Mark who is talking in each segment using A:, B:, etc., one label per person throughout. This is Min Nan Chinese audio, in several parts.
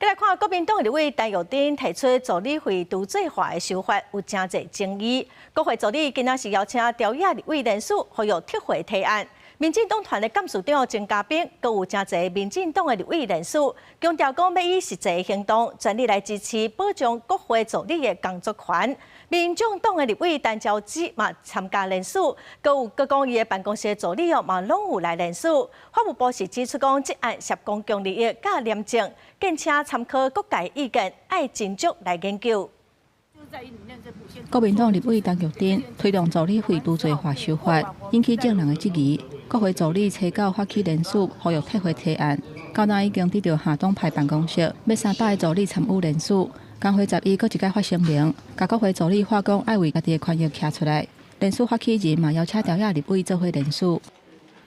A: 來看國民黨立委陳玉珍提出助理費除稅化的修法，有誠濟爭議。國會助理今仔是邀請朝野立委聯署，呼籲撤回提案。民進黨團的幹事長鍾嘉賓，閣有誠濟民進黨的立委聯署，強調講欲以實際行動，全力來支持保障國會助理的工作權。民眾黨的立委陳昭姿嘛參加聯署，閣有閣講伊的辦公室助理哦嘛攏有來聯署。法務部是指出講，這案涉公共利益佮廉政，敬請參考各界意見，愛斟酌來研究。
B: 國民黨立委陳玉珍推動助理費除稅化修法，引起眾人的質疑。國會助理初九發起聯署，呼籲撤回提案。到今已經得著下黨派辦公室欲300個助理參與聯署。工會11閣一擺發聲明，共國會助理喊講愛為家己的權益徛出來。聯署發起人嘛邀請朝野立委做伙聯署。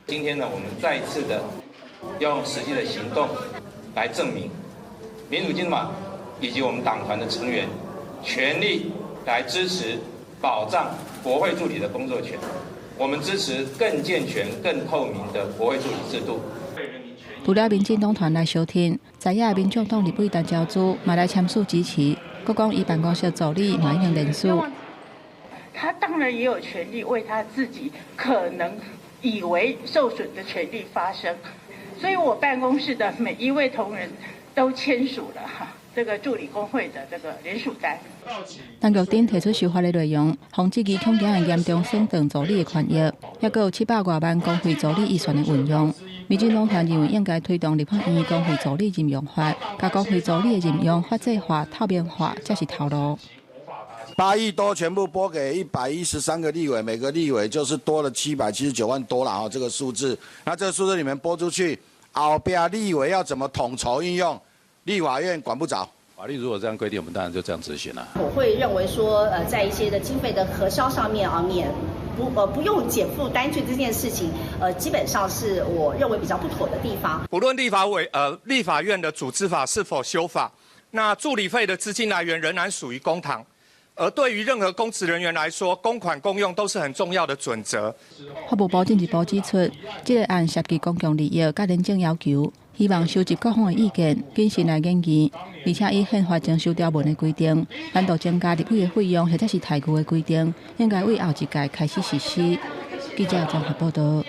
C: 今天呢，我們再一次的用實際的行動來證明民主進步黨以及我們黨團的成員全力來支持保障國會助理的工作權。我們支持更健全、更透明的國會助理制度。
B: 除了民進黨團來相挺，在野民眾黨立委陳昭姿嘛來簽署支持，閣講伊辦公室助理嘛已經聯署。
D: 他當然也有權利為他自己可能以為受損的權利發聲，所以我辦公室的每一位同仁都簽署了哈這個助理工會的這個聯署單。
B: 陳玉珍提出修法的內容，防止疑恐驚會嚴重損斷助理的權益，抑閣有700外萬公費助理預算的運用。民進黨團認為應該推動立法院公費助理任用法，共公費助理的任用法制化、透明化，才是頭路。
E: 8億多全部撥給113個立委，每個立委就是多了779萬多了啊！這個數字，那這個數字裡面撥出去，後壁立委要怎麼統籌運用，立法院管不着。
F: 法律如果這樣規定，我們當然就這樣執行了。
G: 我會認為說，在一些的經費的核銷上面啊，免不不用檢附單據這件事情，基本上是我認為比較不妥的地方。
H: 不論立法院的組織法是否修法，那助理費的資金來源仍然屬於公帑。而對於任何公職人員來說，公款公用都是很重要的準則。
B: 法務部進一步指出，這個案涉及公共利益佮廉政要求，希望收集各方的意見，謹慎來研議，而且以憲法增修條文的規定，單獨增加立委的費用或者是待遇的規定，應該為後一屆開始實施。記者綜合報道。